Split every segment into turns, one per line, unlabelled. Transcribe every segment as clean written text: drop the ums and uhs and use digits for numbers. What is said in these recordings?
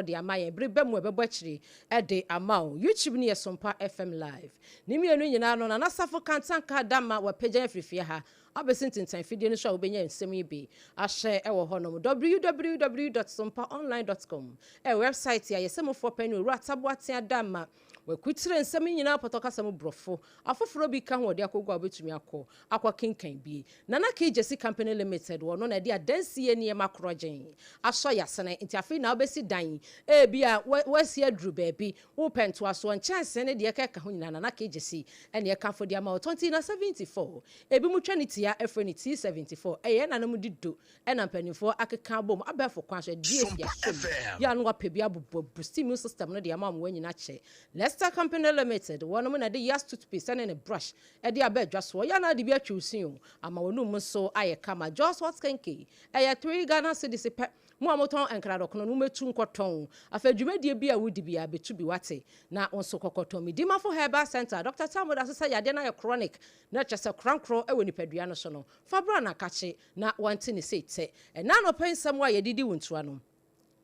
De ama yɛn bere bɛ mu ɛbɛbɔ akyire de ama wo. YouTube no yɛ Sompa FM Live. Ne mmienu nyinaa no, Nana Safo Kantanka Dama wapagyan afiri fie ha abɛsi ntentan fidie no so a wobɛnya nsɛm yi bi ahyɛ wɔ hɔnom. Www dot sompaonline dot com ɛyɛ wɛbsaet a yɛsɛ mufoɔ panin Owura Taboatea Dama wakutire nsɛm yi nyinaa pɔtɔ kasa mu borɔfo afoforɔ bi ka ho ɔde akɔgu a wobɛtumi akɔ akɔkenkan bi. Nana Key Gyasi Company Limited, wɔno na ɛde adansie nneɛma korɔgyenn asɔ yasene, nti afei na wobɛsi dan, ebia woasi aduru baabi, wopɛ ntoasoɔ, nkyɛnsee ne deɛ ɛkeka ho nyinaa, Nana Key Gyasi na ɛkamfo de ama wo. Tɔnti na 74, ebinom twa ne tia frɛ no T74, ɛyɛ ɛnanom de du na mpanimfoɔ akeka abom abɛɛfo kwan so, ɛde asi asom, yɛ a na wapɛ bi abobɔ boost immune system no de ama wɔn anyini akyɛ. Lester Company Limited, wɔnom na ɛde Yas toothpaste ne ne brush de aba adwa so. Ɔyɛ anaa de bi atwi wo se o, ama w'anum nso ayɛ kama. Jos Hot Kenkey, ɛyɛ 3 Ghana cedis pɛ. Mo a motɔn nkradɔkono no, mommɛtu nkɔtɔn. Afei dwumadie bi a wodi biara, bɛtu bi, woate? Na wo nso kɔkɔtɔn. Medimafo Herbal Centre, Dɔkta Tamu da so sɛ yadeɛ no ayɛ chronic, na kyerɛ sɛ korankorɔ wɔ nipadua no so no, fa bra na kakye na wɔnte ne sei tɛ. Ɛnnɛ anɔpa yi nsɛm a yɛde di wo ntua no,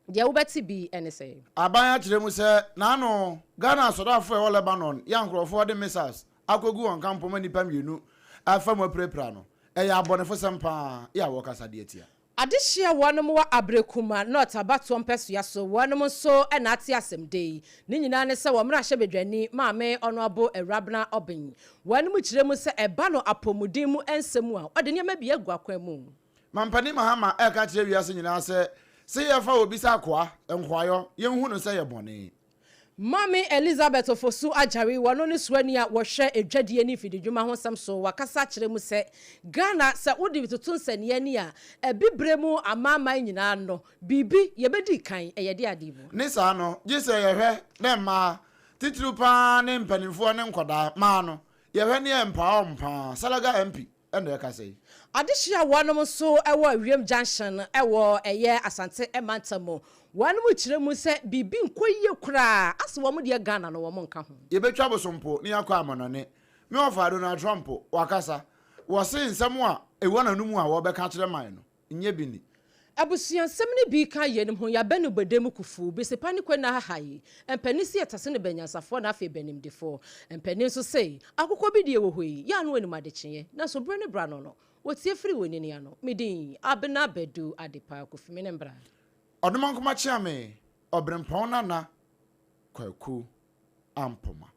Deɛ wobɛte bi ne sɛ.
Aban akyerɛ mu sɛ n'ano Ghana asɔdafoɔ a ɛwɔ Lebanon yɛ a nkorɔfoɔ de missiles akɔgu wɔn kampo ma nnipa mmienu afa mu apirapira no, ɛyɛ abɔnefosɛm paa yɛ a wɔkasa de atia.
Adehyeɛ a wɔnom wɔ Ablekuma North abatoɔ mpɛsoa so wɔnom nso na ate asɛm dɛ yi. Ne nyinaa ne sɛ wɔn mmarahyɛbadwani Maame Ɔnoabo Awurabena Obeng wɔnom kyerɛ mu sɛ ɛba no apɔmuden mu nsɛm mu a ɔde nneɛma bi agu akwan mu.
Mampanin Mahama reka akyerɛ wiase nyinaa sɛ, se yɛfa obi sɛ akoa, nkoayɔ, yɛnhu no sɛ yɛ bɔne.
Maame Elizabeth Ofosu Agyare, wɔno ne suani a wɔhwɛ adwadie ne mfididwuma ho nsɛm so, wakasa akyerɛ mu sɛ, Ghana, sɛ wode toto nsania ani a, Abibire mu amanaman nyinaa no, biribi, yɛbɛdi kan, ɛyɛ de adeɛ mu.
Ne saa no, gye sɛ yɛhwɛ na mmaa, titiriw pa ara ne mpanimfoɔ ne nkwadaa, mmaa no, yɛhwɛ ne yɛmpaa wɔn pa ara, Salaga MP. na ɛkasa yi.
Adehye a wɔnom nso wɔ Wiem Junction wɔ ɛyɛ Asante mantam mu, wɔnom kyerɛ mu sɛ biribi nkɔ yie koraa ase wɔn deɛ Ghana no wɔn nka ho.
Yɛbɛtwa bosompo na yɛakɔ amanɔne. Me wɔfa Donald Trump wakasa. Wɔse nsɛm a ɛwɔ n'anomu a wɔbɛka akyerɛ man no, nyɛ bi ni.
Abusuansɛm no bi ka yeinom ho, Yɛabɛ no bɔdɛ mu kufuu, besepa ne kwe na hahae. Mpanin se yɛtase no bɛ nyansafoɔ na afei bɛ nimdefoɔ. Mpanin nso se, Akokɔ bi deɛ wɔ hɔ yi, yɛ ano anim adekyeeɛ, nanso berɛ ne berɛ ano no, wɔtie firi wɔn nini ano. Me din, Abena Badu Adepa Kofi me ne mbra.
Ɔdomankoma Kyeame, Ɔberempɔn Nana Kwaku Ampoma.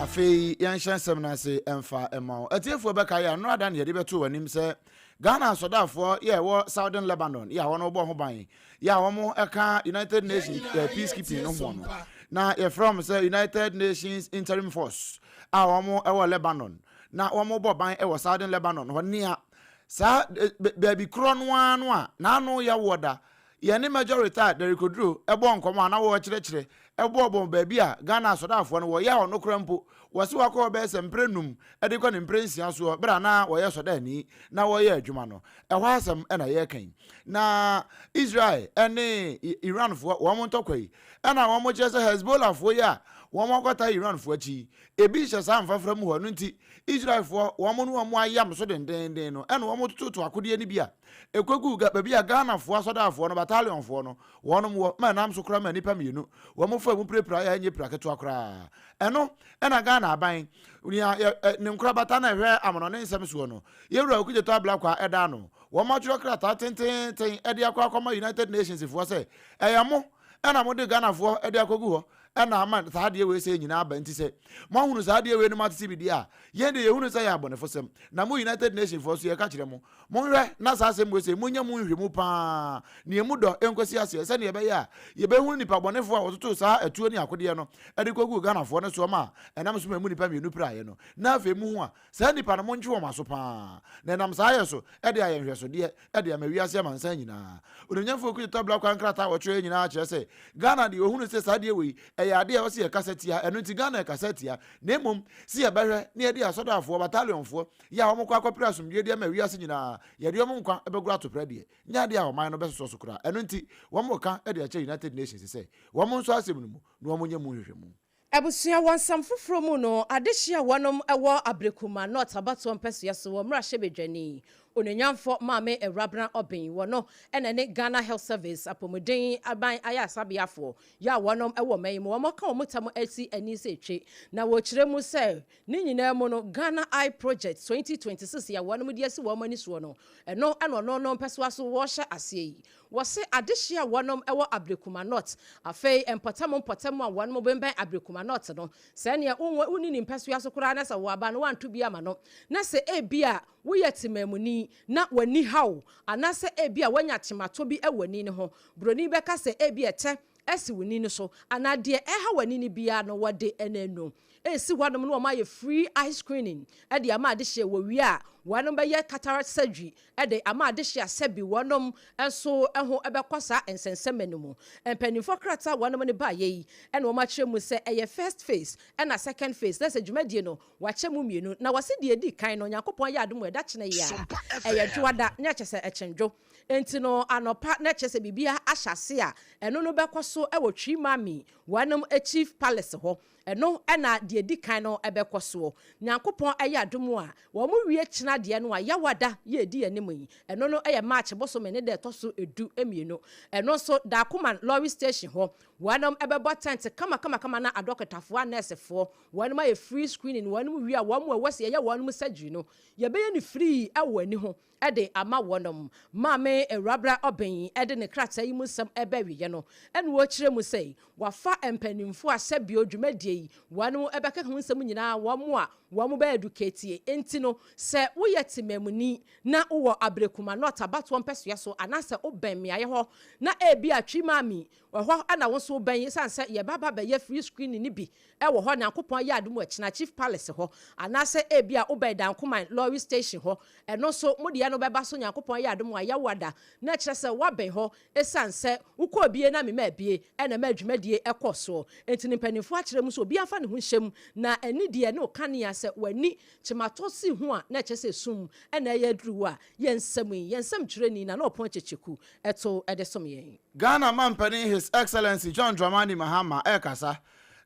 Afei yɛnhyɛ nsɛm no ase mfa mma wo. Atiefoɔ bɛkae a nnora da ne yɛde bɛto w'anim sɛ Ghana asɔdaafoɔ yɛ ɛwɔ Southern Lebanon yɛ a wɔn bɔ ho ban yɛ a wɔn ka United Nations eh, peacekeeping no ho no na yɛfrɛ wɔn sɛ United Nations Interim Force a wɔn wɔ Lebanon na wɔn bɔ ban wɔ Southern Lebanon hɔ nea saa baabi korɔ no ara no a n'ano yɛ woɔ da yɛne Major retired Derrick Oduro bɔɔ nkɔmmɔ a na wɔrekyerɛkyerɛ bɔɔbɔ baabi a Ghana asɔdaafoɔ no wɔyɛ a ɔno koraa mpo wɔse wakɔ hɔ bɛyɛ sɛ mprɛ num de kɔ ne mprɛ nsia soɔ berɛ a na wɔyɛ sɔdaani na wɔreyɛ adwuma no. Ɛhɔ asɛm na yɛreka yi. Na Israel ne Iranfoɔ wɔn ntɔkwa yi ɛna wɔn kyerɛ sɛ Hezbollahfoɔ yi a wɔn akɔtaa Iranfoɔ akyi yi ebi hyɛ saa mfafra mu hɔ ɛno nti Israelfoɔ wɔn ne wɔn ayam so dendeenden no ɛna wɔn tototo akodeɛ no bi a ɛkɔguu baabi a Ghanafoɔ asɔdaafoɔ no battalionfoɔ no wɔnom wɔ ma ɛnam so koraa ma nnipa mmienu wɔn faa mu pirapiraeɛ a ɛnyɛ pira ketewa koraa. Ɛno ɛna Ghana aban nea ne nkorabata na ɛhwɛ amanɔne nsɛm soɔ no Yɛwura Okudzeto Ablakwa ɛda ano wɔn atwerɛ krataa tenteenten ɛde akɔ akɔma United Nations foɔ sɛ ɛyɛ mo ɛna mode Ghanafoɔ ɛde akɔgu hɔ ɛna ama saa adeɛ wei sɛɛ nyinaa aba nti sɛ moahunu saa adeɛ wei no moatete bi deɛ a yɛn deɛ yɛhunu sɛ ɛyɛ abɔnefosɛm na mo United Nations foɔ nso yɛka kyerɛ mo monhwɛ na saa asɛm wei sɛɛ monyɛ mu nhwɛmu paa na emu dɔ ɛnkɔsi aseɛ sɛdeɛ ɛbɛyɛ a yɛbɛhunu nipa bɔnefoɔ a wɔtotoo saa atuo ne akodeɛ no de kɔguu Ghanafoɔ no soɔ ma ɛnam so ma emu nipa mmienu piraeɛ no na afei mohu a Saa nnipa no, montwe wɔn aso pa ara, na ɛnam saa yɛ so de ayɛ nhwɛsodeɛ de ama wiase amansan nyinaa. Onimnyamfoɔ Okutu Tabla kwan krataa a wɔtwerɛeɛ nyinaa kyerɛ sɛ Ghana deɛ wɔhunu sɛ saa adeɛ wei ɛyɛ adeɛ a ɛwɔ sɛ yɛkasa tia, ɛno nti Ghana ɛkasa tia, na mmom sɛ yɛbɛhwɛ na yɛde asɔdaafoɔ, battalionfoɔ, yɛ a wɔkɔ akɔpere asomdwoeɛ de ama wiase nyinaa, yɛde wɔn nkwa bɛgoro atoprɛ deɛ, nyɛ adeɛ a ɔman no bɛsosɔ so koraa. Ɛno nti wɔreka de akyerɛ United Nations sɛ wɔn nsɔ asɛm no mu na wɔnyɛ mu nhwehwɛmu.
Abusua, wɔ nsɛm foforɔ mu no, adehye a wɔnom wɔ Ablekuma North abatoɔ mpɛsoa so wɔ mmarahyɛbadwani Onuonyamfoɔ Maame Awurabena Obeng wɔ no na ne Ghana Health Service apɔmuden aban ayaresabeafoɔ yɛ a wɔnom wɔ ɔman yi mu wɔn aka wɔn tam asi ani sɛ etwe na wɔkyerɛ mu sɛ ne nyinaa mu no Ghana Eye Project 2026 yɛ a wɔnom de asi wɔn ani soɔ no ɛno na ɔno no mpɛsoa so wɔrehyɛ aseɛ yi. Wɔse adehye a wɔnom wɔ Ablekuma North, afei mpɔtam mpɔtam a wɔnom benbɛn Ablekuma North no, sɛ neɛ wonni ne mpɛsoa so koraa na sɛ wɔaba no woanto bi ama no, na sɛ ebia woyɛ temamuni na w'ani ha wo, anaasɛ ebia woanya tematɔ bi wɔ w'ani no ho, buroni bɛka sɛ ebia ɛtɛ asi wo ni no so, anaa deɛ ɛha w'ani no biara no wɔde ɛnanu resi hɔnom na wɔayɛ free eye screening de ama adehyeɛ, wɔwie a wɔnom bɛyɛ cataract surgery de ama adehyeɛ a sɛbi wɔnom nso ho bɛkɔ saa nsɛnsɛmɛ no mu. Mpaninfoɔ krataa a wɔnom de baeɛ yi na wɔn akyerɛ mu sɛ ɛyɛ first phase ɛna second phase na sɛ dwumadie no wɔakyɛ mu mmienu na wɔse deɛ ɛdi kan no Nyankopɔn ayɛ adom ɛda kyena yi a ɛyɛ dwoada na kyerɛ sɛ ɛkyendwo enti no anɔpa na kyerɛ sɛ biribiara ahyɛ ase a ɛno no bɛkɔ so wɔ Twi Mami wɔnom Chief Palace hɔ. Ɛno na deɛ ɛdi kan no bɛkɔ soɔ. Nyankopɔn yɛ adom a, wɔn wie kyena deɛ no a, Yawada yɛ ɛdi anim yi, ɛno no yɛ March bosome ne da ɛtɔ so du mmienu. Ɛno nso Darkoman lorry station hɔ, wɔnom bɛbɔ tent kama kama kama na adɔkotafoɔ, anɛɛsefoɔ, wɔnom ayɛ free screening, wɔnom wie a, wɔn a ɛwɔ sɛ yɛyɛ wɔnom surgery no, yɛbɛyɛ no free wɔ ani ho de ama wɔnom. Maame Awurabra Obeng de ne krataa yi mu nsɛm reba awieɛ no, ɛna ɔrekyerɛ mu sɛ wafa mpaninfoɔ a sɛbio dwumadie yi wɔnom bɛkeka ho nsɛm nyinaa wɔn a wɔn bɛ educatie. Enti no sɛ woyɛ temamuni na wowɔ Ablekuma North abatoɔ mpɛsoa so anaasɛ wobɛn mmeaeɛ hɔ na ebia Twi Maame ɛhɔ na wo nso wobɛn esiane sɛ yɛba ba bɛyɛ free screening no bi wɔ hɔ Nyankopɔn ayɛ adom akyina Chief Palace hɔ anaasɛ ebia wobɛn Dankoman lorry station hɔ ɛno nso mo deɛ no bɛba so Nyankopɔn ayɛ adom a Yawada na ɛkyerɛ sɛ woabɛn hɔ esiane sɛ wokɔɔ bie na memaa bie na ɛmaa dwumadie kɔɔ soɔ nti no mpaninfoɔ akyerɛ mu sɛ obiara mfa ne ho nhyɛ mu na ani deɛ ne okanea sɛ w'ani kyematɔ si ho a na ɛkyerɛ sɛ sum na ɛyɛ aduru wo a yɛn nsɛm yi yɛn nsɛmtwerɛni Nana Ɔpɔn Kyekyeku to de som yɛn.
Ghana Mampanin His Excellency John Dramani Mahama rekasa,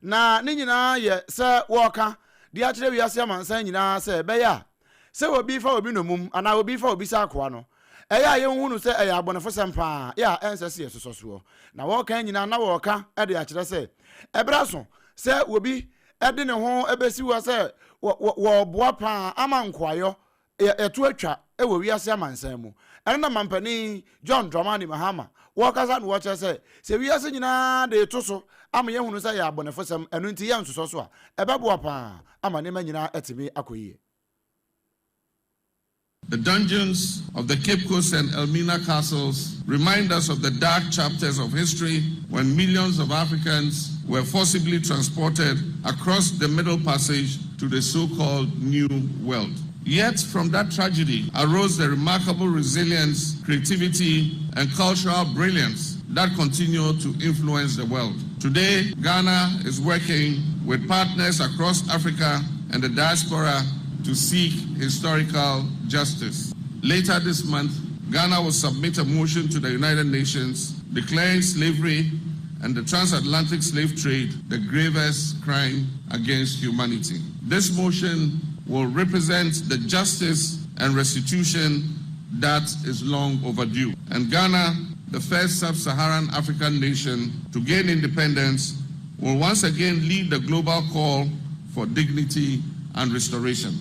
na ne nyinaa yɛ sɛ wɔreka de akyerɛ wiase amansan nyinaa sɛ ɛbɛyɛ a sɛ obi fa obi nnommum anaa obi fa obi sɛ akoa no, ɛyɛ a yɛnhu no sɛ ɛyɛ abɔnefosɛm paa yɛ a ɛnsɛ sɛ yɛsosɔ soɔ. Na wɔreka nyinaa na wɔreka de akyerɛ sɛ ɛberɛ aso sɛ obi de ne ho bɛsi hɔ sɛ wɔreboa paa ama nkoayɔ ɛto atwa wɔ wiase amansan mu. Ɛno na Mampanin John Dramani Mahama wɔkasa na wɔkyerɛ sɛ, sɛ wiase nyinaa de reto so ama yɛahunu sɛ ɛyɛ abɔnefosɛm, ɛno nti yɛnsosɔ so a, ɛbɛboa paa ama nneɛma nyinaa atumi akɔ yie.
The dungeons of the Cape Coast and Elmina castles remind us of the dark chapters of history when millions of Africans were forcibly transported across the Middle Passage to the so-called New World. Yet from that tragedy arose the remarkable resilience, creativity, and cultural brilliance that continue to influence the world. Today, Ghana is working with partners across Africa and the diaspora to seek historical justice. Later this month, Ghana will submit a motion to the United Nations declaring slavery and the transatlantic slave trade the gravest crime against humanity. This motion will represent the justice and restitution that is long overdue. And Ghana, the first sub Saharan African nation to gain independence, will once again lead the global call for dignity and restoration.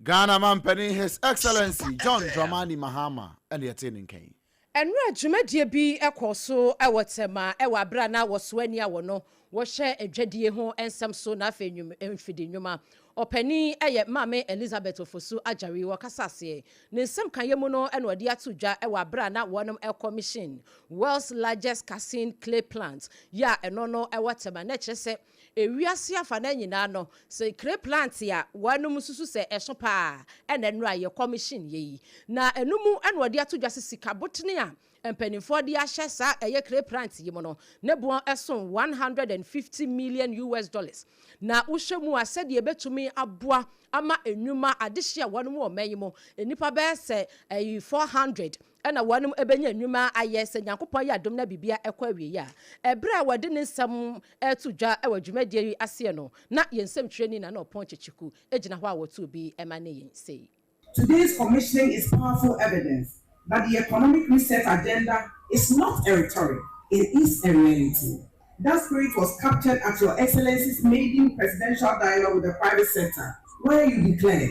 Ghana Mampanin His Excellency John Dramani Mahama na yɛtee ne nka yi.
Ɛnora dwumadie bi kɔɔ so wɔ Tema wɔ aberɛ a na wɔsoa ani a wɔno wɔhwɛ adwadie ho nsɛm so na afei mfidi nnwuma ɔpanin yɛ Maame Elizabeth Ofosu Agyari wɔkasa aseɛ. Ne nsɛm kaeɛ mu no na ɔde ato dwa wɔ aberɛ a na wɔnom rekɔ mission World's largest calcined clay plant yɛ a ɛno no wɔ Tema na ɛkyerɛ sɛ Ewiase afanan nyinaa no, sɛ clay plant a wɔnom susu sɛ ɛso paa na ɛno a yɛ commission yɛ yi. Na ɛno mu na wɔde ato dwa sɛ sika botene a mpanimfoɔ de ahyɛ saa ɛyɛ clay plant yi mu no, ne boɔ ɛso 150 million US dollars. Na wohyɛ mu a, sɛdeɛ ɛbɛtumi aboa ama nnwuma adehye a wɔn wɔ ɔman yi mu, nnipa bɛyɛ sɛ ɛyi 400 ɛna wɔn bɛnya nnwuma ayɛ, sɛ Nyankopɔn yɛ adom na biribia ɛkɔ awie a. Ɛberɛ a wɔde ne nsɛm ɛto dwa ɛwɔ dwumadie yi aseɛ no, na yɛn nsɛmtwerɛni na na Ɔpɔn Kyekyeku gyina hɔ a wɔto bi ɛma ne yɛn sei.
Today's commissioning is powerful evidence that the economic reset agenda is not a rhetoric, it is a reality. That spirit was captured at Your Excellency's maiden presidential dialogue with the private sector, where you declared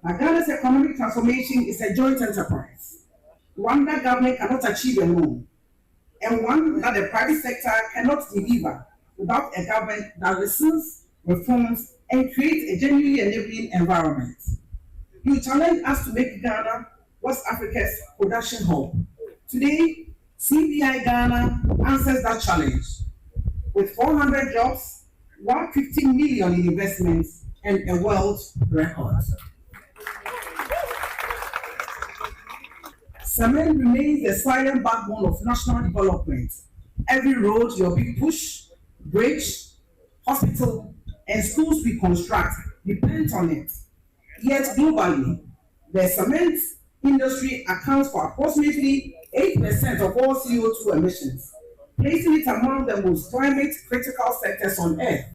that Ghana's economic transformation is a joint enterprise, one that government cannot achieve alone, and one that the private sector cannot deliver without a government that listens, reforms, and creates a genuinely enabling environment. You challenge us to make Ghana West Africa's production hub. Today, CBI Ghana answers that challenge with 400 jobs, 150 million in investments, and a world record. Cement remains the silent backbone of national development. Every road your big push, bridge, hospital, and schools we construct depend on it. Yet globally, the cement industry accounts for approximately 8% of all CO2 emissions, placing it among the most climate critical sectors on earth.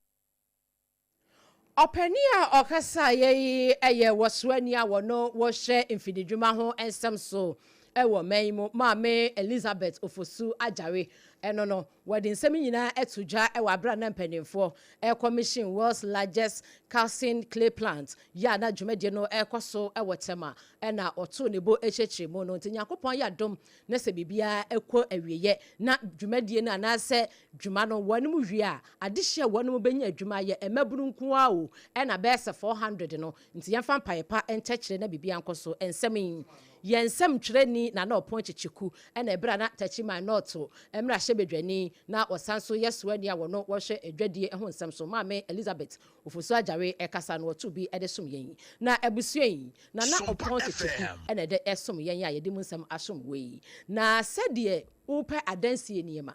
Ɔpanin a ɔkasa yɛ yi yɛ wɔsoani a wɔno wɔhyɛ mfididwuma ho nsɛm so ɛwɔ man yi mu, Maame Elizabeth Ofosu Agyare. Ɛno no, wɔde nsɛm nyinaa ɛto dwa ɛwɔ abera na mpanimfoɔ ɛcommission world's largest calcined clay plant yɛ a na dwumadie no ɛrekɔ so ɛwɔ Tɛma, ɛna ɔtoo ne bo akyerɛkyerɛ mu no. Nti Nyankopɔn yɛ adom na sɛ biribiara ɛkɔ awieɛ na dwumadie no anaasɛ dwuma no wɔn mu wie a, adehyɛ wɔn mu bɛnya adwuma yɛ mmabunu nko ara o, ɛna bɛyɛ sɛ 400 no. Nti yɛmfa mpaeɛ pa nkyɛkyerɛ na biribiara nkɔ so. Nsɛm yi, yɛn nsɛm twerɛni na na Ɔpɔn Kyekyeku, ɛna ɛberɛ a na Takyiman North mmarahyɛbadwani na ɔsan so yɛ soani a wɔno wɔhwɛ adwadie ho nsɛm so, Maame Elizabeth Ofosu Agyare, ɛkasa no wɔto bi de som yɛn. Na abusua yi, na Ɔpɔn Kyekyeku ɛna ɛde ɛsom yɛn a yɛde mu nsɛm asom wɔ yi. Na sɛdeɛ wopɛ adansie nneɛma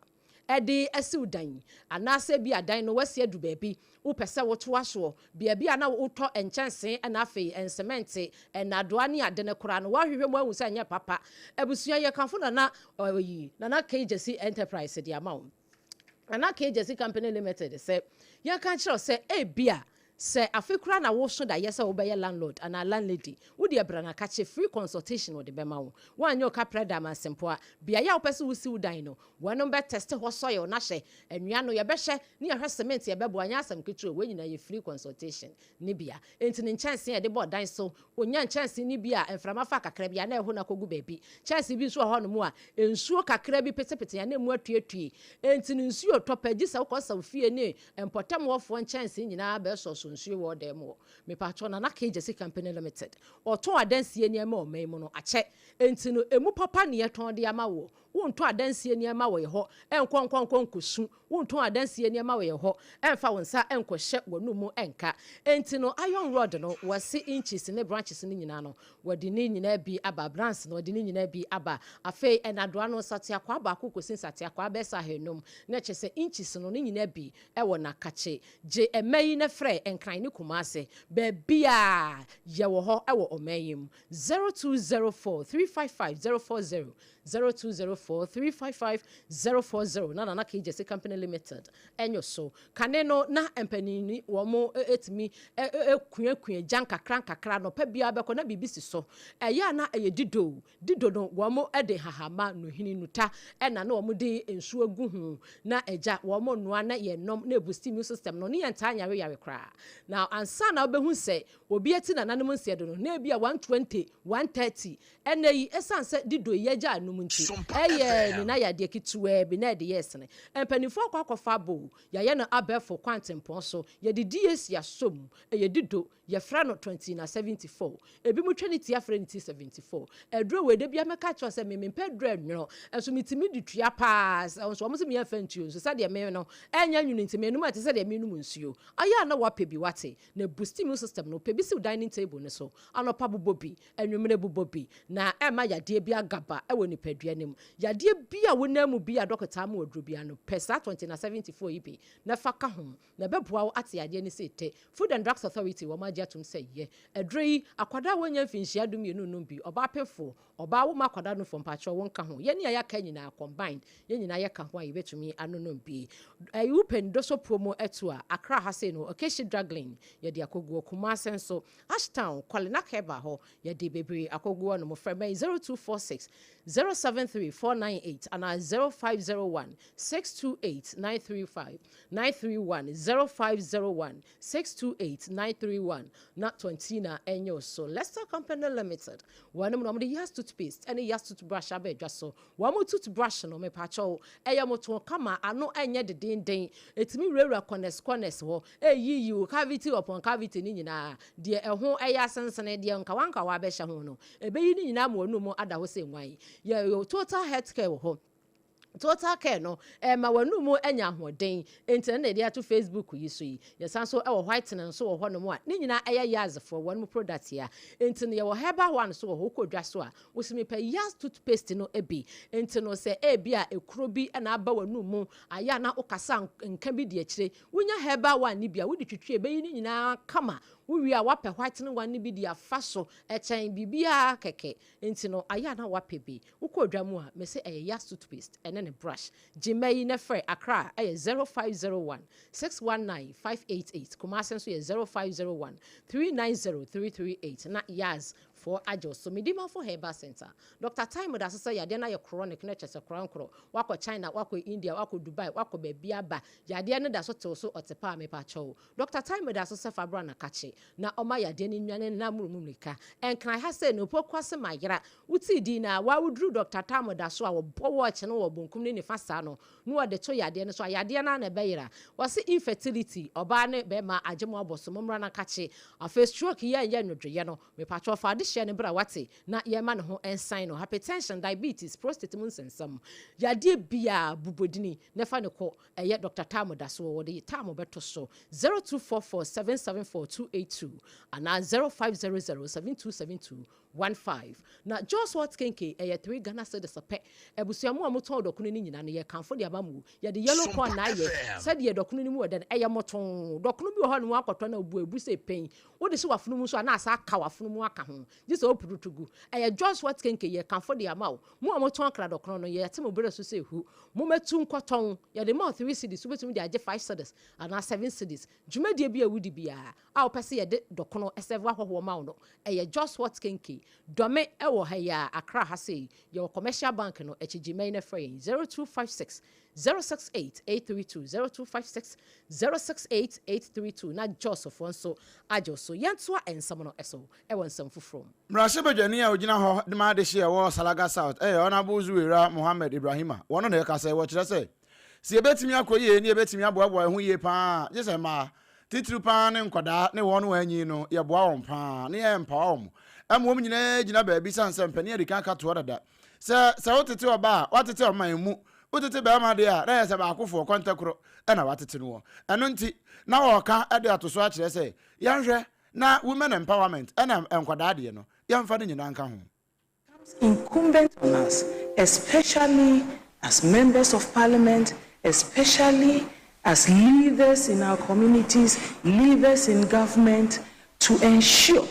ɛde asiw dan, anaasɛ bi adan no wasi adu baabi, wopɛ sɛ wotoa soɔ, beebi a na wotɔ nkyɛnsee, ɛna afei nsɛmɛnte, ɛnadoa ne ade no koraa no, woahwehwɛ mu ahu sɛ ɛnyɛ papa. Abusua, yɛ kamfo Nana ɔyi Nana Kegyesi Enterprise de ama wo, Nana Kegyesi Company Limited, sɛ yɛnka kyerɛw sɛ ebia sɛ afe kora na woso da yɛ sɛ wobɛyɛ landlord anaa landlady, wode ɛbra na kakye free consultation wɔde bɛma wo. Woanyɛ wo kaprɛ da amansempo a beaeɛ a wopɛ sɛ wosi wo dan no, wɔnom bɛtest hɔ soil na hyɛ nnua no yɛbɛhyɛ ne yɛhwɛ cement yɛbɛboa. Nyɛ asɛm ketewa, wɔn nyinaa yɛ free consultation ne bia. Enti ne nkyɛnsee a yɛde bɔ dan so, onya nkyɛnsee ne bi a mframa fa kakra bi a na ɛho na akɔgu baabi. Kyɛnsee bi nso wɔ hɔnom a nsuo kakra bi petepete a na emu atuetue, enti ne nsuo tɔ pɛ gye sɛ wokɔ fie ne mpɔtamwɔfoɔ nkyɛnsee nyinaa bɛsɔsɔ nsuo wɔ dan mu hɔ. Mepatwɔ, Nana Kegyesi Company Limited ɔtɔn adansie nneɛma ɔman mu no akyɛ, enti no emu papa ne yɛtɔn de ama wɔ. Wontɔn adansie nneɛma wɔ yɛ hɔ ɛnkɔ nkɔ nkɔ nkɔsu. Wontɔn adansie nneɛma wɔ yɛ hɔ ɛmfa wo nsa ɛnkɔhyɛ w'anum mu ɛnka. Enti no iron rod no, wɔse inches ne branches no nyinaa no, wɔde ne nyinaa bi aba. Branch no, wɔde ne nyinaa bi aba. Afei ɛnadoa no, nsateakwaa 1 kɔsi nsateakwaa bɛyɛ sɛ 500, na kyerɛ sɛ inches no ne nyinaa bi ɛwɔ n'akakye. Gye ɛmɛ yi na frɛ Nkran ne Kumase, baabi a yɛwɔ hɔ ɛwɔ ɔman yi mu, 0204 355 040, 0204 355 040, na Nana Kegyesi Company Limited ɛnyɛ so. Kane no na mpanini wɔn etumi ekuakua gya nkakra nkakra no pɛ biara bɛkɔ na biribi si so. Ɛyɛ a na ɛyɛ dido dido no, wɔn de hahama nuhini nuta ɛna na wɔn de nsuo gu ho na ɛgya wɔn noa na yɛn nom na ebu immune system no ne yɛn ntaa yare yare koraa. Na ansa na wobɛhu sɛ obi eti nananom nseɛ do no, na ebi a 120, 130. Ɛnna yi, ɛsan sɛ dido yi agya anum nti, ɛyɛ ne na yɛ adeɛ ketewaa bi na ɛde yɛ ɛsene. Mpanimfoɔ akɔ akɔfa abo yɛayɛ no abɛɛfo kwantempɔn so, yɛde DAC asom. Ɛyɛ dido, yɛfrɛ no 20 na 74. Ebi mu twa ne ti afrɛ ne ti 74. Aduro wɔ ede bi amɛka kyerɛ sɛ meme mpɛ aduro ɛnwono, nso metumi de tua paa nso. Wɔn sɛ meyɛ fɛ ntuo nso sɛdeɛ me no ɛnyɛ nwunu, nti menum ɛte sɛdeɛ menum nsuo. Ayɛ a na wapɛ bi. wate, na boost immune system no. Pɛ bi si wo dining table no so. Anɔpa bobɔ bi, anwummerɛ bobɔ bi, na ɛmma yadeɛ bi agaba wɔ nipadua no mu. Yadeɛ bi a wonam mu bi a dɔkota ama wo aduro biara no, pɛ saa 20 na 74 yi bi na fa ka ho, na ɛbɛboa wo ate yadeɛ no sei te. Food and Drugs Authority wɔn agye atom sɛ yɛ aduro yi, akwadaa a wɔnnya mfinhyia 12 nnom bi, ɔbaa pemfoɔ, ɔbaa wo ma akwadaa no fo mpakyɛw wo nka ho. Yɛne a yɛaka nyinaa combined, yɛn nyinaa yɛka ho a yɛbɛtumi anonom bi. Ɛyi wo pɛ ndoso promo ɛto a, Accra ha sei no, Okeshi Draglin yɛde akɔguo, Kumase nso, Ashtown, Kwalenak Herbal hɔ yɛde bebree akɔgu hɔ nom. Frɛ mɛn 0246 073 498 anaa 0501 628 935 931 0501 628 931 na Twantina ɛnyɛ wo so. Lester Company Limited, wɔnom na wɔde Yas toothpaste ɛne Yas toothbrush aba adwa so. Wɔn toothbrush no, mepakyɛw, ɛyɛ motoo kama, ano ɛnyɛ dedenden, ɛtumi wurawura corners corners hɔ, ɛyiyi wo cavity upon cavity no nyinaa, deɛ ɛho ɛyɛ asensene, deɛ nkawankawa abɛhyɛ ho no, ɛbɛyi ne nyinaa ma w'anum ada hɔ sɛ nwan. Yɛwɔ Total Health Care wɔ hɔ. Total Care no, ɛma w'anum anya ahoɔden, enti ɛno na yɛde ato Facebook yi so yi. Yɛsan nso wɔ whitening nso wɔ hɔnom a ne nyinaa ɛyɛ Yazfoɔ wɔn product a. Enti no yɛwɔ herbal one nso wɔ hɔ, wokɔ dwa so a, wose mepɛ Yaz toothpaste no bi. Enti no sɛ ebia ekuro bi na aba w'anum mu, ayɛ a na wokasa nka bi di akyire, wonya herbal one no bi a, wode twitwi a ɛbɛyi ne nyinaa kama. Wowie a woapɛ whitening one no bi de afa so, ɛkyɛn biribiara kɛkɛ. Enti no ayɛ a na woapɛ bi. Wokɔ dwa mu a, mese ɛyɛ Yas toothpaste ɛne ne brush. Gye mma yi na frɛ Accra a ɛyɛ 0501 619 588, Kumasi nso yɛ 0501 390 338 na Yas foɔ agye wo so. Medimafo Herbal Centre, Doctor Time da so sɛ yadeɛ no ayɛ chronic na kyerɛ sɛ korankorɔ. Woakɔ China, woakɔ India, woakɔ Dubai, woakɔ baabi aba, yadeɛ no da so te wo so ɔte paa mepakyɛw. Doctor Time da so sɛ fa bra na kakye na ɔma yadeɛ no nnwane na mmoro mu mmirika. Nkran ha sei no, Opoku ase ma yera. Wotii din no a, waa woduru Doctor Time da so a wɔbɔ watch no wɔ bonkum ne nifa saa no na wɔde to yadeɛ no so a, yadeɛ no ara na ɛbɛyera. Wɔse infertility, ɔbaa ne bɛrima agye mo abɔ so, mommra na kakye. Afei stroke yi a ɛnyɛ nnwodwoeɛ no, mepakyɛw fa adehyeɛ no bra wate na yɛmma ne ho nsan no. Hypertension, diabetes, prostate mu nsɛnsɛm, yadeɛ biara bobɔdini na fa no kɔ. Ɛyɛ Doctor Tamo da so wɔde Tamo bɛto so 0244 774 282 anaa 0500 7272 15. Na Jos Hot Kenke ɛyɛ 3 Ghana cedis pɛ. Abusua mo a motɔn dɔkono no nyinaa no yɛkamfo de ama mo. Yɛde yellow corn na ayɛ sɛdeɛ dɔkono no mu wɔ dɛ no ɛyɛ motoo. Dɔkono bi wɔ hɔ nom akɔtɔ na obu abu sɛ pɛn. Wode hyɛ w'afono mu nso a na asa aka w'afono mu aka ho. Gye sɛ wopurutu gu. Ɛyɛ Jos Hot Kenke yɛkamfo de ama wo. Mo a motɔn akra dɔkono no yɛte mo berɛ so sɛ hu. Mommɛtu nkɔtɔn. Yɛde ma wo 3 cedis, wobɛtumi de agye 5 cedis anaa 7 cedis. Dwumadie bi a wodi biara a wopɛ sɛ yɛde dɔkono sɛve ahɔhoɔ ma wo no, ɛyɛ Jos Hot Kenke. Dɔme wɔ ha yi ara, Accra ha sei. Yɛwɔ Commercial Bank no akyi. Gye mmɛn na frɛ yɛn 0256 068 832, 0256 068 832 na Josfoɔ nso agye wo so. Yɛntoa nsɛm no so wɔ nsɛm foforɔ mu.
Mmarahyɛbadwani a ogyina hɔ de ma adehye a ɛwɔ Salaga South yɛ Honourable Zuwaira Mohammed Ibrahima. Wɔno na ɛka sɛ wɔkyerɛ sɛ, sɛ yɛbɛtumi akɔ yie ne yɛbɛtumi aboaboa yɛn ho yie pa ara a, gye sɛ mmaa, titiriw pa ara ne nkwadaa ne wɔn a wɔanyin no, yɛboa wɔn pa ara na yɛmpawa wɔn ma wɔn nyinaa gyina baabi sane sɛ mpanin adi kan aka toɔ dada sɛ sɛ wotete ɔbaa a, woatete ɔman mu, wotete barima deɛ a, na ɛyɛ sɛ baakofoɔ, kɔntɛkorɔ na woatete no wɔ. Ɛno nti, na wɔreka de ato so akyerɛ sɛ yɛnhwɛ na women empowerment ɛna nkwadaa deɛ no, yɛmfa ne nyinaa nka ho.
Becomes incumbent on us, especially as members of parliament, especially as leaders in our communities, leaders in government, to ensure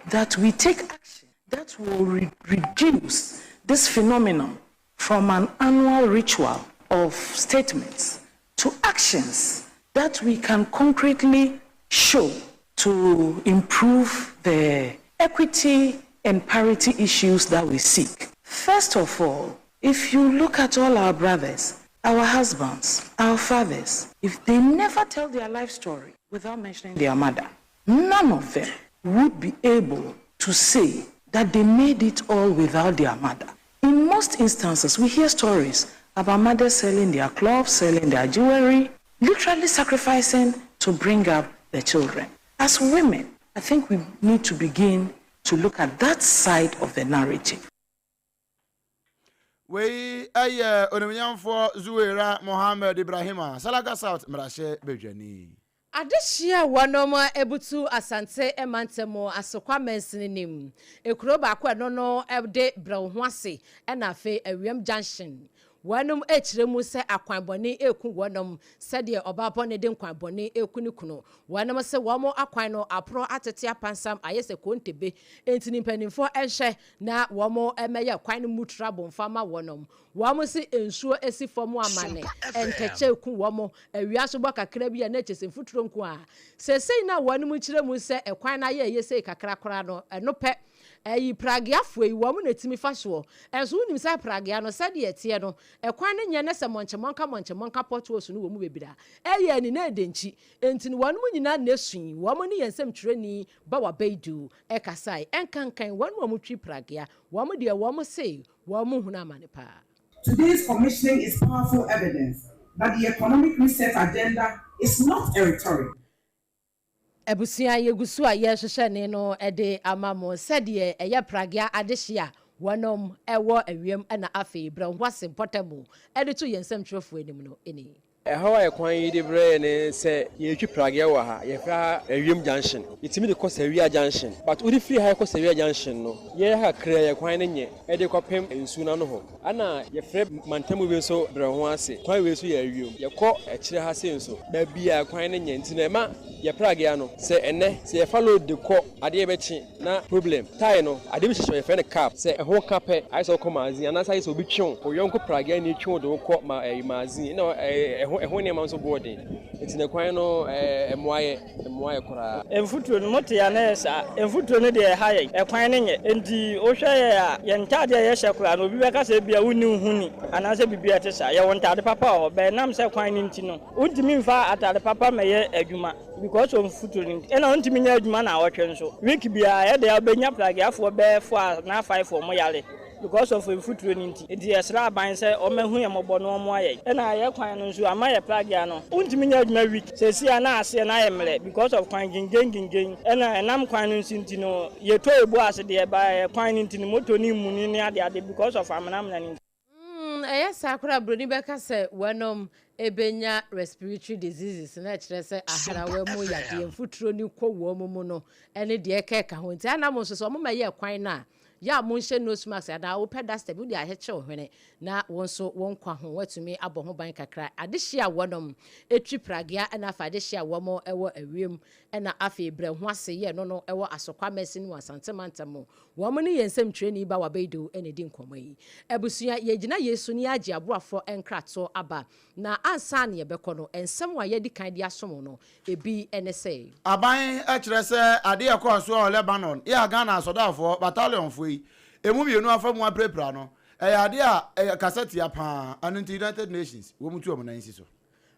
that we take action that will re reduce this phenomenon from an annual ritual of statements to actions that we can concretely show to improve the equity and parity issues that we seek. First of all, if you look at all our brothers, our husbands, our fathers, if they never tell their life story without mentioning their mother, none of them would be able to say that they made it all without their mother. In most instances, we hear stories about mothers selling their clothes, selling their jewelry, literally sacrificing to bring up their children. As women, I think we need to begin to look at that side of the narrative.
Wei yɛ Onimuonyamfoɔ Zuwaira Mohammed Ibrahima, Salaga South mmarahyɛbadwani.
Adehyeɛ a wɔnom abutu Asante mantam Asokwa mansini nim. Ekuro baako a ɛno no de brɛ wo ho ase ɛna afei Awiam junction. Wɔnom rekyerɛ mu sɛ akwan bɔne reku wɔnom sɛdeɛ ɔbaa bɔne de nkwan bɔne reku ne kunu. Wɔnom se wɔn akwan no aporɔ atete apansam ayɛ sɛ kontebe enti ne mpaninfoɔ nhwɛ na wɔn mmɛyɛ kwan no mu trabo mfa ma wɔnom. Wɔn se nsuo si fam amane, ntɛkyɛ reku wɔn, awia nso bɔ kakra bi a na kyerɛ sɛ mfuturo nko ara. Seesei no a wɔnom kyerɛ mu sɛ ɛkwan no ayɛ yɛ sei kakra koraa no, ɛno pɛ. Ɛyi prageafoɔ yi, wɔn na ɛtumi fa soɔ. Ɛnso wonim sɛ pragea no, sɛdeɛ ɛteɛ no, ɛkwan no nyɛ ne sɛ mɔnkyemɔnka mɔnkyemɔnka potholes no wɔ mu bebree a, ɛyɛ ani na ɛda nkyi. Enti no wɔnom nyinaa na ɛsui. Wɔn ne yɛn nsɛmtwerɛni Bawa Baidu kasae. Ɛnkankan wɔn a wɔtwi pragea, wɔn deɛ wɔn se Wɔn hunu amane paa.
Today's commissioning is powerful evidence that the economic reset agenda is not a rhetoric.
Abusua, yɛgu so a yɛrehwehwɛ ne no de ama mo sɛdeɛ ɛyɛ pragea adehye a wɔnom wɔ awiem na afei Brɛhoase mpɔtamu de to yɛn nsɛmtwerɛfoɔ anim no ni.
Ɛhaw a ɛkwan yi de brɛ yɛn ne sɛ yɛretwi pragea wɔ ha, yɛfrɛ ha Awiam junction. Yɛtumi de kɔ Sawia junction but wode firi ha kɔ Sawia junction no, yɛyɛ ha kakraa yi kwan no nyɛ de kɔpem nsuo no ano hɔ. Ɛna yɛfrɛ mantamu bi nso Brɛho ase, kwan wei nso yɛ Awiam. Yɛkɔ akyire ha sei nso, baabi a kwan no nyɛ nti no ɛma yɛ pragea no sɛ ɛnnɛ sɛ yɛfa load de kɔ adeɛ bɛkye na problem. Tae no, ade bi hyehyɛ hɔ, yɛfrɛ no cap. Sɛ ɛho ka pɛ, ayɛ sɛ wokɔ magazine anaasɛ ayɛ sɛ obi twe wo, wo yɔnko prageani twe wo de wo kɔ ma ɛyi magazine. Ɛna ɛho ɛho nneɛma nso boɔ den. Nti ne kwan no ɛmmoa yɛ, ɛmmoa yɛ koraa.
Mfuturo no, mote a na ɛyɛ saa. Mfuturo no deɛ ɛha yɛn, ɛkwan no nyɛ. Enti wohwɛ yɛn a, yɛn ntaadeɛ a yɛhyɛ koraa no, obi bɛka sɛ ebia wonni wo ho ni anaasɛ biribi a ɛte saa. Yɛwɔ ntaade papa wɔ hɔ, but ɛnam sɛ kwan no nti no, wontumi mfa ataade papa mmɛyɛ adwuma. Because of mfuturo no nti ɛna ɔntumi nyɛ adwuma naawɔtwe nso. Week biara ɛyɛ dɛ a wobɛnya pragiafoɔ bɛyɛ four anaa five wɔn yare because of mfuturo no nti. Nti yɛsrɛ aban sɛ ɔmɛhu yɛn mmɔbɔ na ɔmmoa yɛn. Ɛna yɛ kwan no nso ama yɛ pragea no wontumi nyɛ adwuma week seesei a na aseɛ no ayɛ mmerɛ because of kwan gingyen gingyen ɛna ɛnam kwan no nso nti no yɛtɔ ebu ase deɛ but kwan no nti no motor no mmuni ne ade ade because of amena amena no nti.
Mm, ɛyɛ saa koraa a, buroni bɛka sɛ wɔnom bɛnya respiratory diseases, na ɛkyerɛ sɛ ahrawa mu yadeɛ, mfuturo no kɔ wɔn mu no ne deɛ ɛkɛka ho. Nti ana mo nso sɛ wɔn mɛyɛ kwan no a, yɛ a monhyɛ nose mask anaa wopɛ duster bi wode ahyekyɛ wo hwene na wo nso wo nkwa ho woatumi abɔ ho ban kakra. Adehyeɛ a wɔnom twi pragea na afei adehyeɛ a wɔn wɔ awiem na afei brɛ ho ase yɛ no no wɔ Asokwa Masin wɔ Asante mantam mu. Wɔn ne yɛn nsɛmtwerɛni Bawa Baidoo na ɛdi nkɔmmɔ yi. Abusua, yɛgyina yei so na yɛagye aboafoɔ nkratoɔ aba. Na ansa na yɛbɛkɔ no, nsɛm a yɛadi kan de asom wo no, ebi ne sɛ.
Aban kyerɛ sɛ adeɛ a ɛkɔɔ soɔ wɔ Lebanon yɛ a Ghana asɔdaafoɔ battalionfoɔ yi ɛmu mmienu afa mu apirapira no, ɛyɛ adeɛ a ɛyɛ kasa tia pa ara, ɛno nti United Nations wɔn tu wɔn nan si so.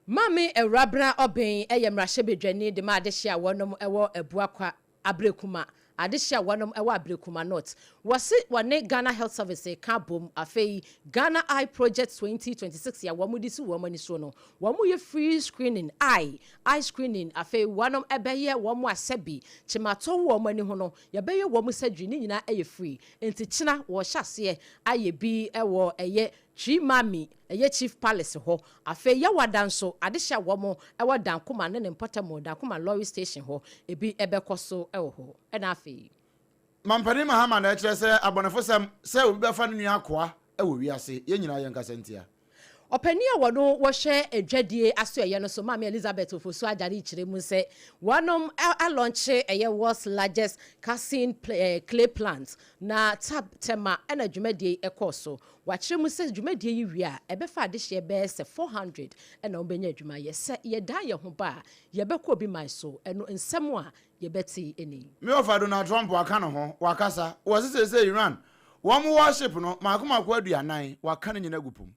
Maame Awurabena Obeng yɛ mmarahyɛbadwani de ma adehye a wɔnom wɔ Abuakwa Ablekuma, adehye a wɔnom wɔ Ablekuma North. Wɔse wɔne Ghana Health Service reka abom afei Ghana Eye Project 2026 a wɔn de si wɔn ani soɔ no, wɔn yɛ free screening, eye, eye screening, afei wɔnom bɛyɛ wɔn a sɛbi kyematɔ wɔ wɔn ani ho no, yɛbɛyɛ wɔn surgery, ne nyinaa yɛ free. Nti kyena wɔrehyɛ aseɛ ayɛ bi wɔ ɛyɛ Twi Mami, ɛyɛ Chief Palace hɔ. Afei Yawada nso, adehye a wɔn wɔ Dankoma ne ne mpɔtam, Dankoma Lorry Station hɔ, ebi bɛkɔ so wɔ hɔ. Ɛna afei.
Mampanin Mahama na ɛkyerɛ sɛ abɔnefosɛm sɛ obi bɛfa ne nua akoa wɔ wiase, yɛn nyinaa yɛnkasa ntia.
Ɔpanin a wɔno wɔhwɛ adwadie asoɛeɛ no so, Maame Elizabeth Ofosu Adjare kyerɛ mu sɛ wɔnom alɔnkye ɛyɛ World's Largest Casein Clay Plant na tab Tema na dwumadie yi kɔɔ so. Wɔakyerɛ mu sɛ dwumadie yi wie a, ɛbɛfa adehyeɛ bɛyɛ sɛ 400 na wɔbɛnya adwuma ayɛ. Sɛ yɛdan yɛn ho ba a, yɛbɛkɔ obi man so. Ɛno nsɛm a yɛbɛte ni.
Me wɔfa Donald Trump waka ne ho, wakasa, wɔse seesei Iran wɔn warship no maako maako aduanan waka ne nyina agu po mu.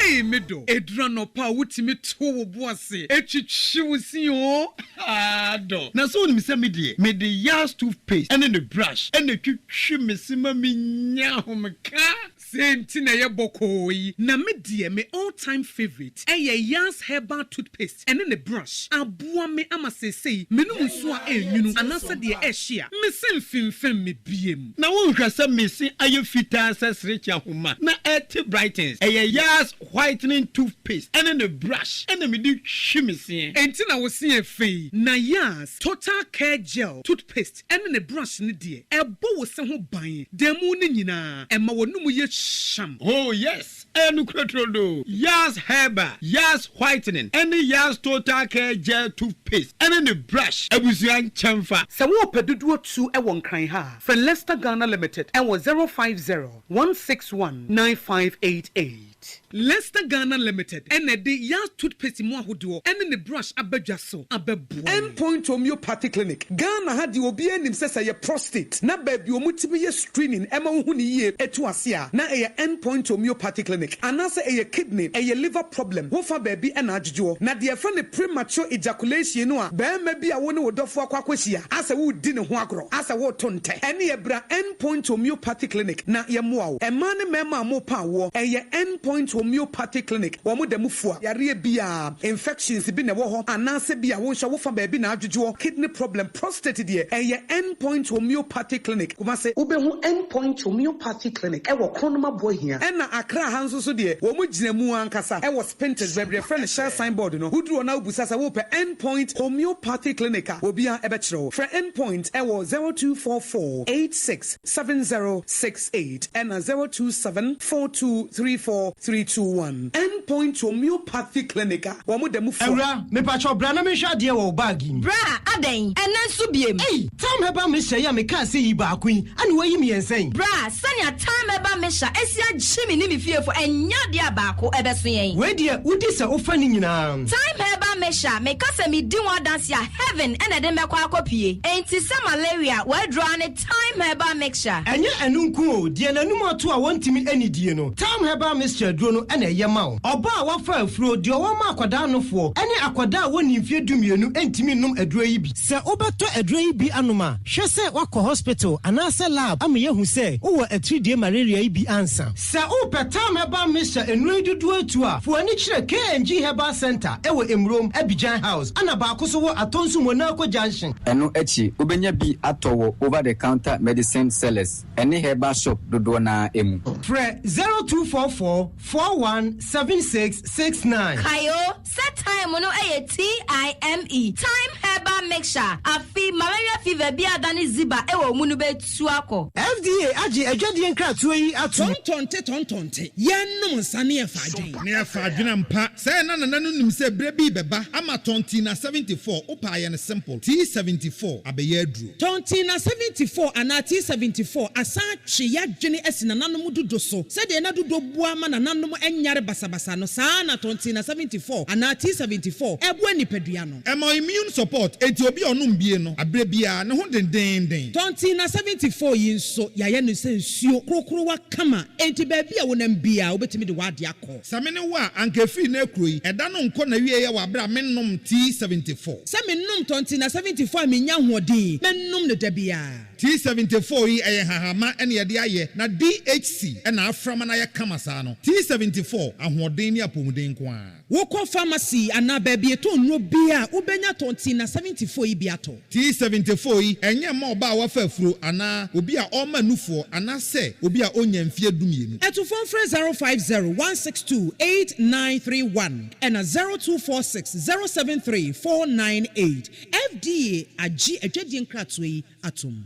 Ei me dɔ, ɛduru anɔpa a wotumi to wo bo ase twitwi wo se oo, haa dɔ. Na sɛ wonim sɛ me deɛ, mede Yas toothpaste ne ne brush na ɛtwitwi me se ma menya ahomeka. Sei nti na ɛyɛ bɔkɔɔ yi. Na me deɛ me all time favourite ɛyɛ Yaz herbal toothpaste ɛne ne brush. Aboa me ama seesei menom nsuo a ɛnwunu anaasɛ deɛ ɛhye a, me se mfemfem me biem.
Na wonhwɛ sɛ me se ayɛ fitaa sɛ serekye ahoma na ɛte brightens. Ɛyɛ Yaz whitening toothpaste ɛne ne brush ɛna mede twi me seɛ.
Enti na wo se yɛ fɛ yi. Na Yaz total care gel toothpaste ɛne ne brush no deɛ, ɛbɔ wo se ho ban da mu no nyinaa, ɛma w'anomu yɛ hyam.
Oh yes, ɛyɛ nokorɛ turodoo. Yaz Herbal, Yaz Whitening ɛne Yaz Total Care Gel Toothpaste ɛne ne brush abusua nkyɛnfa.
Sɛ worepɛ dodoɔ tu wɔ Nkran ha a, frɛ Lester Ghana Limited wɔ 050 161 9588. Lester Ghana Limited na ɛde Yaz toothpaste mu ahodoɔ ne ne brush aba dwa so abɛboa yɛn.
End Point Homeopathy Clinic, Ghana ha deɛ obiara nim sɛ sɛ ɛyɛ prostate na baabi a wɔtumi yɛ screening ma wohu no yie to ase a na ɛyɛ End Point Homeopathy Clinic anaasɛ ɛyɛ kidney, ɛyɛ liver problem, wofa baabi na adwodwoɔ. Na deɛ yɛfrɛ no premature ejaculation no a barima bi a wo ne wo dɔfoɔ akɔ akɔhyia asɛ woredi ne ho agorɔ asɛ woreto ntɛ ɛneɛ bra End Point Homeopathy Clinic na yɛmmoa wo. Mmaa ne mmarima a morepa awoɔ, ɛyɛ End Point Homeopathy Clinic. Wɔn da mu fua yareɛ biara, infections bi na ɛwɔ hɔ anaasɛ bi a wo nso wofa baabi na adwodwoɔ, kidney problem, prostate deɛ, ɛyɛ End Point Homeopathy Clinic, Kumasi. Wobɛhu End Point Homeopathy Clinic wɔ Kronum Aboahia. Ɛna Accra ha nso so deɛ, wɔn gyina mu ankasa wɔ Spintex, baabi a yɛfrɛ no Shell sign board no. Woduru hɔ na wobisa sɛ worepɛ End Point Homeopathy Clinic a, obiara bɛkyerɛ wo. Frɛ End Point wɔ 0244 86 7068 ɛna 027 4234 321. End Point Homeopathy Clinic a wɔn da mu fua.
Awura, mepakyɛw bra na menhwɛ adeɛ wɔ wo bag yi mu.
Bra, adɛn? Ɛnnɛ nso biem?
Ei, Tam Herbal Mixture yi a mekaa sɛ yi baako yi, ɛna woayi mmiɛnsa yi?
Bra, sɛnea Tam Herbal Mixture asi agye me ne me fiefo, ɛnyɛ adeɛ a baako ɛbɛso yɛn.
Wei deɛ, wodi sɛ wofa ne nyinaa.
Thyme Herbal Mixture, meka sɛ medi ho adanse a, heaven na ɛde mɛkɔ akɔpue. Enti sɛ malaria, w'aduro ara ne Thyme Herbal Mixture.
Ɛnyɛ ɛno nko o, deɛ n'anum ato a wɔntumi nnidie no, Thyme Herbal Mixture aduro no na ɛyɛ ma wo. Ɔbaa a wafa afuro, deɛ ɔwɔ ma akwadaa nofoɔ, ne akwadaa a wɔnnii mfeɛ dumienu ntumi nnom aduro yi bi. Sɛ wobɛtɔ aduro yi bi anom a, hwɛ sɛ woakɔ hospital anaasɛ lab ama yɛahu sɛ wowɔ atiridie malaria yi bi ansa. Sɛ wopɛ Thyme Herbal Mixture nnuro yi dodoɔ atu a, fa w'ani kyerɛ KNG Herbal Centre wɔ Emurom, Abidjan House, ɛna baako nso wɔ Atonsu Monaco Junction.
Ɛno akyi, wobɛnya bi atɔ wɔ over-the-counter medicine sellers ne herbal shop dodoɔ no ara mu.
Frɛ 0244 41 76 69.
Kae o, sɛ thyme no yɛ TIME, Thyme Herbal Mixture, afe malaria fever bi a adane ziba wɔ wo mu no bɛtu akɔ.
FDA agye adwadie nkratoɔ yi atom.
Tɔntɔnte tɔntɔnte, yɛnnom nsa ne yɛfa adwen.
Ne yɛfa adwen ampa. Sɛɛ na Nana no nim sɛ berɛ bi rebɛba ama Tɔntina 74, wopɛ a yɛ no simple, T74 abɛyɛ aduro.
Tɔntina 74 anaa T74 asan atwe y'adwene asi nananom dudo so. Sɛdeɛ na dudo boa ma nananom nyare basabasa no, saa ara na Tɔntina 74 anaa T74 boa nipadua no.
Ɛma wo immune support, enti obi a ɔnom bie no, aberɛ biara, ne ho dendeenden.
Tɔntina 74 yi nso, yɛayɛ no sɛ nsuo korokorowa kama, enti baabi a wonam biara, wobɛtumi de w'adeɛ akɔ.
Sɛ me ne wo a, anka ɛfiri nnɛ rekuro yi, ɛda no nkɔ n'awieɛ wɔ aberɛ a mennom T74.
Sɛ menom Tɔntina 74 a mennya ahoɔden, mɛnom no da biara.
T74 yi ɛyɛ nhahamma na yɛde ayɛ na DHC na afra ma no ayɛ kama saa no. T74, ahoɔden ne apɔmuden nko ara.
Wokɔ pharmacy anaa baabi yɛtɔn nnuro biara a, wobɛnya Tɔntina 74 yi bi atɔ.
T74 yi, ɛnyɛ mma ɔbaa a wafa afuro anaa obi a ɔrema nufoɔ anaasɛ obi a ɔnnya mfeɛ dumienu.
Atufoɔ mfrɛ 050 162 8931 ɛna 0246 073 498. FDA agye adwadie nkratoɔ yi atom.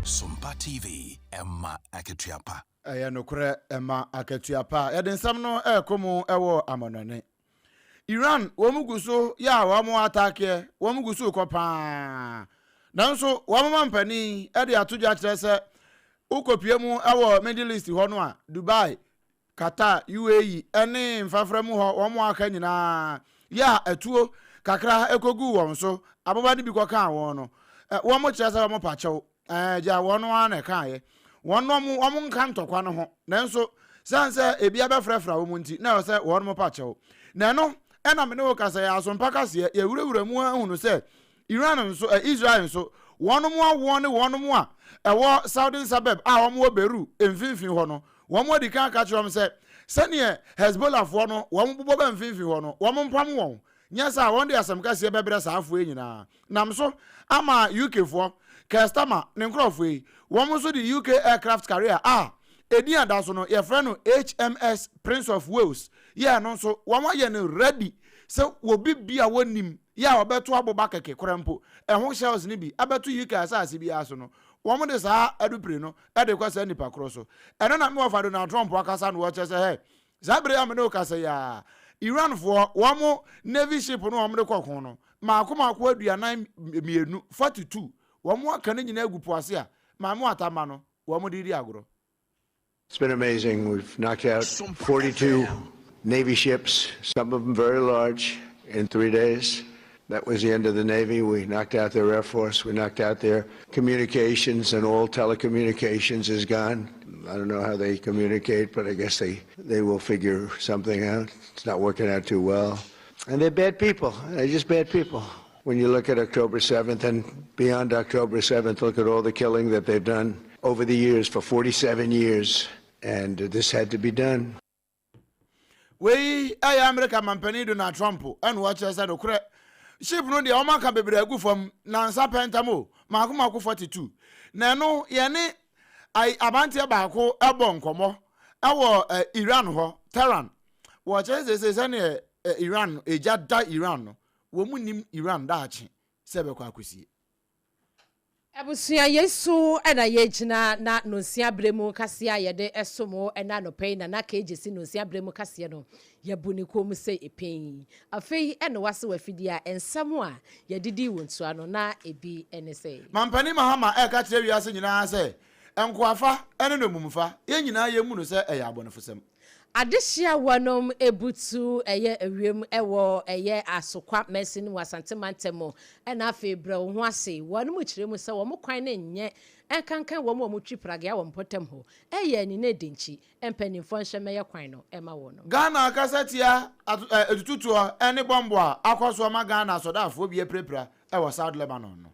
Sompa TV, ɛma akatua pa.
Ɛyɛ nokorɛ, ɛma akatua pa. Yɛde nsɛm no rekɔ mu wɔ amɔnɔne. Iran wɔn gu so yɛ a wɔn ataakeɛ, wɔn gu so rekɔ paa. Nanso wɔn mampanin de ato dwa kyerɛ sɛ wokɔpie mu wɔ Middle East hɔ no a, Dubai, Qatar, UAE ne mfafra mu hɔ wɔn aka nyinaa yɛ a atuo kakra kɔguu wɔn so, aboba no bi kɔkaa wɔn no, wɔn kyerɛ sɛ wɔn pa kyɛw. Ɛɛ, gya wɔn ara na ɛkaeɛ. Wɔn no wɔn nka ntɔkwa no ho, nanso sane sɛ ebi abɛfrafra wɔn nti, na ɛwɔ sɛ wɔn pa kyɛw. Na ɛno ɛna me ne wo kasa yɛ asompa kaseɛ, yɛwurawura mu ahunu sɛ Iran nso, ɛ, Israel nso, wɔnom awoɔ ne wɔnom a ɛwɔ Southern Suburb a wɔn wɔ Beirut mfimfini hɔ no, wɔn adi kan aka kyerɛ wɔn sɛ sɛdeɛ Hezbollahfoɔ no wɔn bobɔ ba mfimfini hɔ no, wɔn mpam wɔn, nyɛ saa a wɔn de asɛm kɛseɛ bɛbrɛ saa afoɔ yi nyinaa. Nam so ama UK foɔ, Keir Starmer ne nkorɔfoɔ yi, wɔn nso de UK aircraft carrier a edin a da so no yɛfrɛ no HMS Prince of Wales yɛɛ no nso wɔn ayɛ no ready sɛ obi bi a wɔnnim yɛ a ɔbɛto aboba kɛkɛ koraa mpo, ɛho shells no bi abɛto UK asase biara so no, wɔde saa adupire no de kɔ saa nipa korɔ so. Ɛno na me wɔfa Donald Trump akasa na wɔkyerɛ sɛ, hɛ, saa bere yi a me ne wo kasa yi ara, Iranfoɔ, wɔn Navy ship no a wɔde kɔ ko no, maako maako 42, 42, wɔn aka ne nyinaa agu po ase a Maame Watama no, wɔn de redi agorɔ.
It's been amazing. We've knocked out 42 Navy ships, some of them very large, in three days. That was the end of the Navy. We knocked out their Air Force. We knocked out their communications, and all telecommunications is gone. I don't know how they communicate, but I guess they, they will figure something out. It's not working out too well. And they're bad people. They're just bad people. When you look at October 7th and beyond October 7th, look at all the killing that they've done over the years for 47 years. And this had to be done.
Wei yɛ Amerika mampanin Donald Trump ɛna ɔkyerɛ sɛ nokorɛ ship no deɛ wɔn aka bebree agu fam nansa pɛ ntam o mako mako 42 na ɛno yɛne abanteɛ baako ɛbɔ nkɔmmɔ ɛwɔ Iran hɔ Tehran wɔkyerɛ sɛ sɛ sɛneɛ Iran egya da Iran no wɔn mu nim Iran daakye sɛ ɛbɛkɔ akɔsie.
Abusua, yei so na yɛgyina na nonsia berɛ mu kaseɛ a yɛde som wo ɛna anɔpa yi, Nana KJ si nonsia berɛ mu kaseɛ no, yɛbu ne kɔn mu sɛ ɛpɛn. Afei ɛna wase w'afidie a nsɛm a yɛde dii wo ntoa no na ebi ne sɛ.
Mampanin Mahama reka kyerɛ wiase nyinaa sɛ nkoafa ne nnommumfa, yɛn nyinaa yɛmmu no sɛ ɛyɛ abɔnefosɛm.
Adehye a wɔnom butu ɛyɛ ewiem wɔ ɛyɛ Asokwa mansin mu Asante mantam mu ɛna afei brɛ wo ho ase wɔnom kyerɛ mu sɛ wɔn kwan no nyɛ nkankan wɔn a wɔtwi pragea wɔ mpɔtam hɔ ɛyɛ ani na edi nkyi mpaninfoɔ nhyɛ mmɛyɛ kwan no ɛma wɔnom.
Ghana akasa tia atututuɔ ne bɔmbo a akɔ so ama Ghana asɔdaafoɔ bi apirapira wɔ South Lebanon no.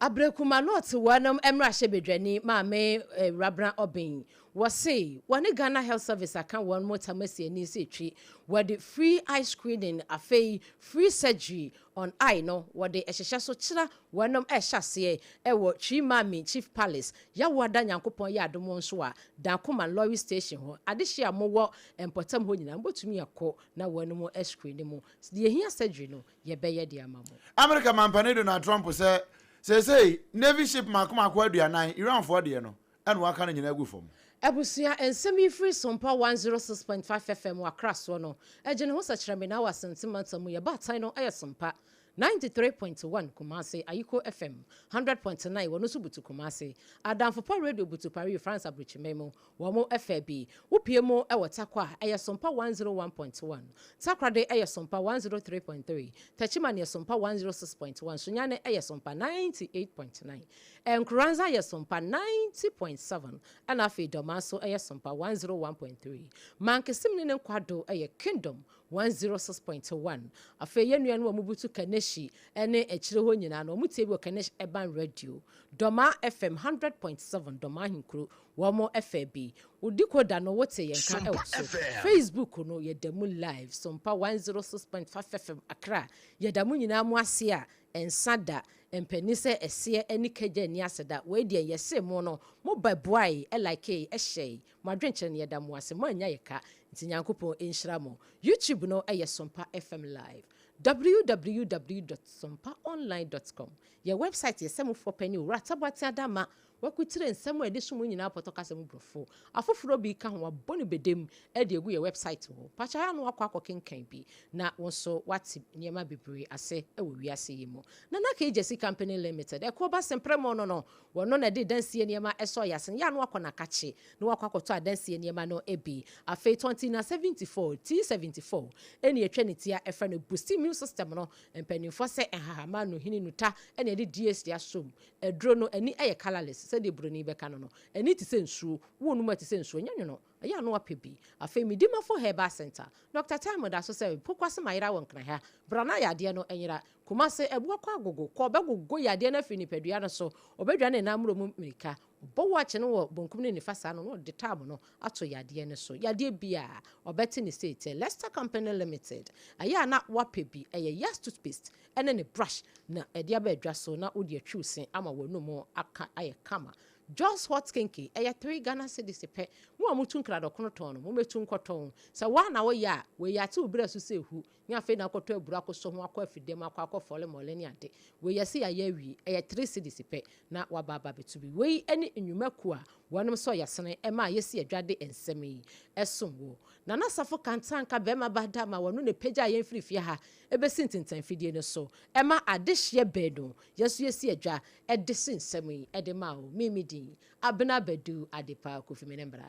Aberekuma North wɔnom mmarahyɛbadwani Maame Rabena Obeng Wɔse wɔne Ghana Health Service aka wɔn mo tam asi ani sɛ twi wɔde free eye screening afei free surgery on eye no wɔde hyehyɛ so kyera wɔnom ɛhyɛ aseɛ ɛwɔ Twi Maame Chief Palace Yawoada Nyankopɔn yɛ adom nso a Dankoman Lorry Station hɔ adehye a mowɔ mpɔtam hɔ nyinaa mobɛtumi akɔ na wɔnom screen mo deɛ ɛhia surgery no yɛbɛyɛ de ama mo.
Amerika Mampanin Donald Trump sɛ seesei Navy ship mako mako 40, Iranfoɔ deɛ no, ɛna waka ne nyinaa agu fam.
Abusua nsɛm yi firi Sompa 106.5 FM wɔ Accra soɔ no, ɛgye ne ho sɛkyerɛmena wɔ Asante mantam mu. Yɛ baatan no yɛ Sompa 93.1 Kumasi, Ayiko FM 100.9 wɔno nso butu Kumasi, Adamfo Pa Radio butu Paris, France aburokyiman mu. Wɔn fɛ bi. Wo pue mu wɔ Tarkwa a, ɛyɛ Sompa 101.1. Takoradi yɛ Sompa 103.3. Techiman yɛ Sompa 106.1. Sunyani yɛ Sompa 98.9. Nkoranza yɛ Sompa 90.7 ɛna afei Dormaa nso yɛ Sompa 101.3. Mankesim ne ne nkwado yɛ Kingdom 106.1. Afei yɛn nuanom a wɔbutu Kaneshie ne akyire hɔ nyinaa no, wɔtie bi wɔ Kanesh Urban Radio, Dormaa FM 100.7, Dormaa Ahenkuro, wɔn fɛ bi. Wo decoder no wote yɛn nka wɔ so. Facebook no yɛda mu live, Sompa 106.5 FM Accra. Yɛda mo nyinaa mo ase a Nsa da, mpanin sɛ ɛseɛ ne kagya nni aseda, wei deɛ yɛsee mo no mo bɛ boae, likee, hyɛe, mo adwenkyerɛ no yɛda mo ase, mo annya yɛ ka, nti Nyankopɔn nhyira mo. YouTube no yɛ Sompa FM Live, www dot sompaonline dot com, yɛ website yɛ sɛmufoɔ panin Owura Taboatse Adama Wakutire nsɛm a ɛde som nyinaa pɔtɔ kasa mu brɔfo. Afoforɔ bi ka ho wabɔ no bedem de agu yɛ wɛbsaet hɔ. Pakyɛ ayɛ a na wakɔ akɔ kenkan bi na wo nso wate nneɛma bebree ase wɔ wiase yi mu. Nana Kay Gyasi Company Limited, ɛkoɔ ba Sempremo no no, wɔno na ɛde dansie nneɛma sɔ yɛ asene. Yɛ a na wakɔ Nakakye na wakɔ akɔtɔ adansie nneɛma no bi. Afei Tɔntina 74, T74, ɛne atwa ne ti a ɛfrɛ no Boost Immune System no, mpanimfoɔ sɛ nhahamma, nuhini, nuta ne. Ɛna yɛde DHC asɔ mu. Aduro no ani yɛ colourless sɛdeɛ buroni bɛka no no. Ani te sɛ nsuo. Wonom a ɛte sɛ nsuo. Ɛnyɛ nwono. Ɛyɛ a na wapɛ bi. Afei Medimafo Herbal Centre. Dɔkta Time da so sɛ, Pokuase mayera wɔ Nkran ha. Bra na yadeɛ no nyera. Kumase, Abuakwa Agogo, kɔ ɔbɛgogo yadeɛ no afiri nipadua no so. Ɔbɛdwane ne nan mmorɔ mu mmirika. Ɔbɔ watch no wɔ bonkum ne nifa saa no na ɔde tab no ato yadeɛ no so. Yadeɛ biara, ɔbɛte ne sei tɛ. Lester Company Limited, ɛyɛ a na wapɛ bi. Ɛyɛ Yas toothpaste ne ne brush na ɛde aba adwa so na wode atwi wo se ama w'anum aka ayɛ kama. Jos Hot Kenkey, ɛyɛ three Ghana cedis pɛ. Mo a motu nkradɔkono tɔn no, mommɛtu nkɔtɔn. Sɛ wo ara na woyɛ a, wei ate wo berɛ so sɛ hu. Nyɛ afei na akɔtɔ aburo akɔsɔ ho akɔ afidie mu akɔ akɔ fɔle mɔle ne ade. Wei yɛse yɛayɛ awie, ɛyɛ three cedis pɛ na waba aba abɛto bi. Wei ne nnwuma kuo a wɔnom sɔ yasene ɛma yɛsi adwa de nsɛm yi ɛsom wo. Nana Safo Kantanka bɛɛma ba da ma wɔno na ɛpagyaa yɛn firi fie ha ɛbɛsi ntentan fidie no so ɛma adehyeɛ baanu yɛn nso yɛsi adwa ɛde se nsɛm yi ɛde ma wo. Me me din Abena Badu Adepa Kofi me ne mbra.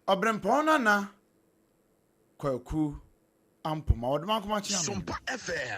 Ɔbrempɔn Nana Kwaku Ampoma, Ɔdomankoma Kyeame.
Sompa FM.